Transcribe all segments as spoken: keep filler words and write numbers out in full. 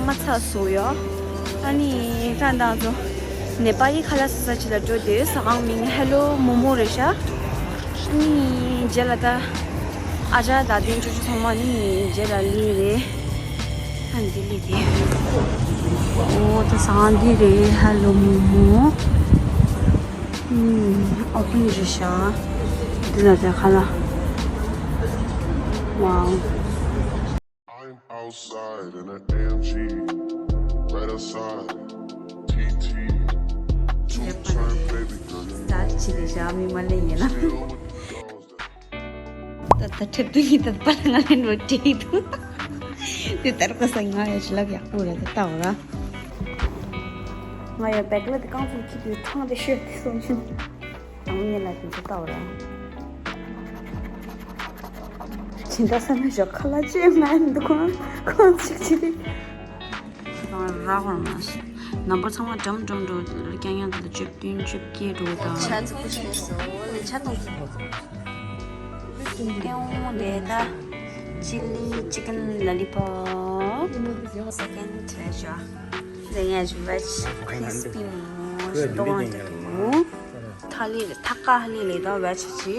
མ་ཚ་སོ་ཡོ། ཨ་ནི་ད་ད་ཚོ་ནེ་པ་ལི་ཁ་ལག་ཟ་ས་ཅིག་ལ་འགྲོ་དེ། ཟ་ཁང་མིང་ཧེ་ལོ་མོ་མོ་རེད་ཤག་ཨ་ནི་རྗེས་ལ་ད་ཨ་ཅག་ད་དེ་ཅོ་ཅོ་ཚང་མ་ནི་རྗེས་ལ་ལི་རེད། ཨ་འདི་ལི་དེ། ཨོ་ད་ཟ་ཁང་འདི་རེད། ཧེ་ལོ་མོ་མོ། ཨོ་པན་རེད་ཤག་འདི་ལ་དེ་ཁ་ལག་ཝའོ། I'm outside in an A M G, right outside T T. Two turn baby girl, you know, ད་ཅི་རེད་ཤག་མི་མ་ལེ་ཡིན་ན། Still with the dogs that ད་ད་ཁྲིད་དུ་ཡིན། ད་པ་ལ་ང་ལེན་རོ་བྲིས་འདུག་དེ་ལྟར་ག་ས་ང་ཡ་ཞི་ལབ་ཡག་པོ་རེད། ད་ལྟ་བ་ར། ང་ཡ་བེག་ལ་དེ་རྐང་ཚུགས་ཁྱི་དུས་ཐང་དེ་ཤོད་དེ་སོང་ཆུ། དང་ངེད་ལ་དེ་ཚོ་ལྟ་བ་ར། ཇི་འདྲ་ས་ན་ཞོག་ཁ་ལ་ཅེ་ང་འདུག་ཁོང་ཁོང་ཅིག་ཅིག་རེད། རང་རག་པར་མ་ཟད། ནམ་བར་ཚང་མ་འགྲམ་འགྲམ་འགྲོ་རྐྱང་རྐྱང་དེ་ལ་བཅུ་བདུན་བཅུ་བརྒྱད་འགྲོ་དང་། ཆ་ཚ་པོ་བྱས་སོང་། ལན་ཆ་གཏོང་ཐུབ་པོ། ཏེའོ་དེ་ད་ཅི་ལི་ཅི་ཀན་ལ་ལི་པོབ། སེ་ཀེན་ཌི་རེད་ཤག་དེ་ངས་ཇུ་ཝེཇ་ཁྲིས་པི་མོ་མོ་ཞིག་ཏོག་ཨང་ཏོག་མོ། ཐ་ལི་ཐ་ཀ་ཧ་ལི་ལི་ད་ཝེཇ་ཅི།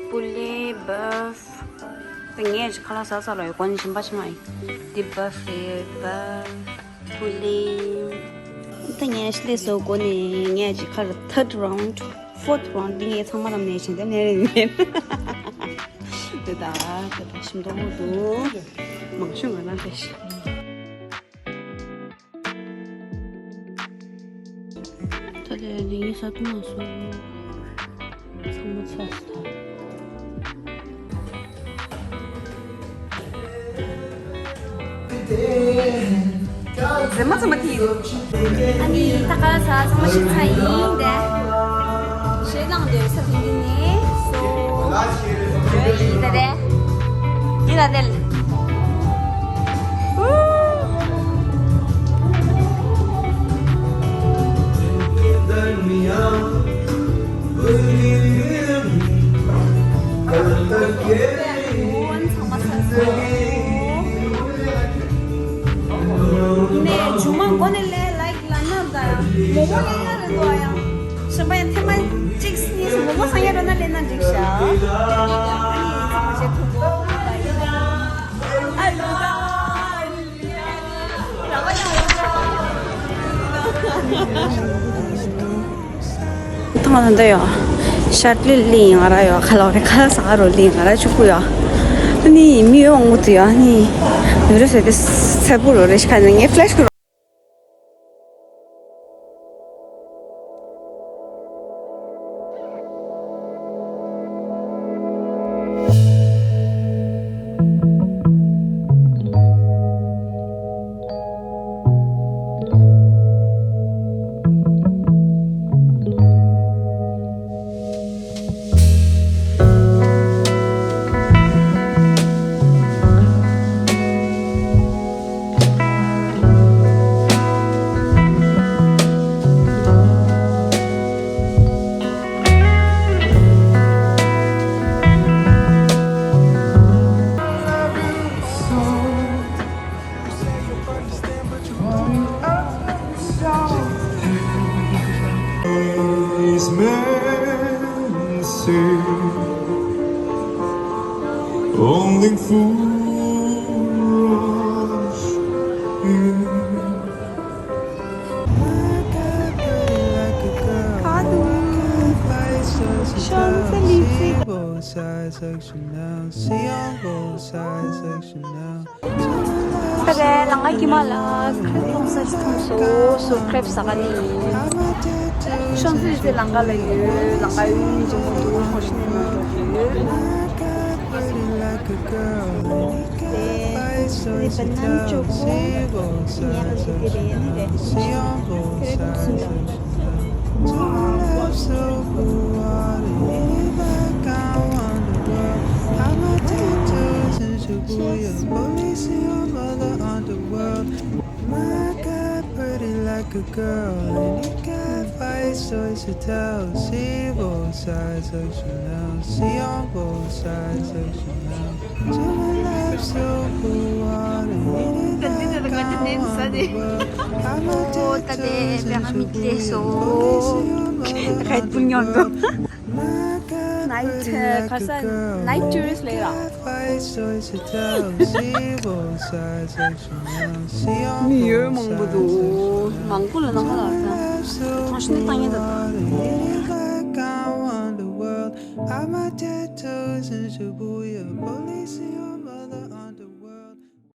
པུ་ལེ་བེཕ། ད་ངས་ཅི་ཁ་ལག་ཟ་ས་ར་ཡོད་གོ་ནི་ཞིམ་པ་ཆི་མ་ཡིན། འདི་བེཕ་རེད། བེཕ། པུ་ལེ། ད་ངས་ཤི་ལེ་སོ་གོ་ནི་ངས་ཅི་ཁ་ལ་third round, fourth round འདི་ངས་ཚང་མ་ལམ་ནས་བྱིན་ད་ནས་རེད་ཡིན། དེ་ད་དེ་ད་ཞིམ་མདོག་མོ་འདུག་མང་ཤོས་ང་རང་དེ་ཤི། ད་དེ་ལི་ངའི་ས་ཐུ་མ་སོང་། ཚང་མ་ཚ་སི་ཐ། ཟེ་མ་ཚང་མ་དེ་ཡིན། ཨ་ནི་ད་ག་ས་ཚང་མ་ཤི་ཚ་ཡིན་དེ། ཞེ་ནང་དེ་ས་ཕིན་དེ་ནས་སོ། ཡིན་ད་དེ། ཡིན་ད་དེ། ནས་ཇུ་མ་མགོ་ནས་ལས་ལའིག་ལ་ན་ད་མོ་མོ་ལས་ན་རེད་དོ། ཡང་གཞན་པ་ཡང་ཐེངས་མ་གཅིག་གཉིས་སུ་མོ་མོ་སང་ཡ་རོ་ན་ལས་ན་འགྲིག་ཤག་ཨ་ནི་ཚང་མ་བྱེད་ཐུབ་དགོས་ལ་ཡིན་ན། ཨ་ལུ་ད། ཐང་ལ་འདི་ཡོ། ཤར་ལི་ལི་ང་ར་ཡོ། ཁ་ལོ་རེ་ཁ་ས་རོ་ལི་ང་ར་ཆུ་ཀུ་ཡོ། ནི་མི་ཡོ་ངུ་ཏུ་ཡོ་ནི། མི་རོ་ཟེ་དེ་སེ་པུ་རོ་རེ་ཤ་ནི་ངེ་ཕླེཤ་ཀུ། Only fool rush in. Kadu. Champs-Élysées. ད་རེས་ལང་ཀ་དཀྱིལ་མ་ལ་ཁྲེབ་ལོངས་ས་ཞིག་ཐུག་སོ་སོ། ཁྲེབ་ཟ་ག་ནི་ཡིན། ཤོང་ཟི་རི་ཛེ་ལང་ཀ་ལ་ཡོད། ལང་ཀ་ཡུན་རིང་པོ་འདུག་ཧོ་ཤི་ནན་ལ་འགྲོ་གི་ཡོད། དེ་རི་བན་ནན་ཅོ་ཀོ་ཉལ་ག་ཞིག་དེ་རེད་ནི་རེད། དེ་རེད་ཀུན་སུན་དང་། Cheers. My God, pretty like a girl, any cat fight, so it's a tell. See both sides, like Chanel. See on both sides, like Chanel. To the left, so cool, water, any that got ནས་ཟ་དེ། ཨོ་ད་དེ་བེ་ཧ་མི་ཏེ་སོ། Red Bull མྱོང་དོ། Night ག་ས་night tourist ལས་ར། མི་ཡོད་མང་པོ་འདུག་མང་པོ་ལ་ནང་ལ་ཐང་ཤིན་ཏང་ཡིན་ད། All my tattoos in Shibuya, police in your mother.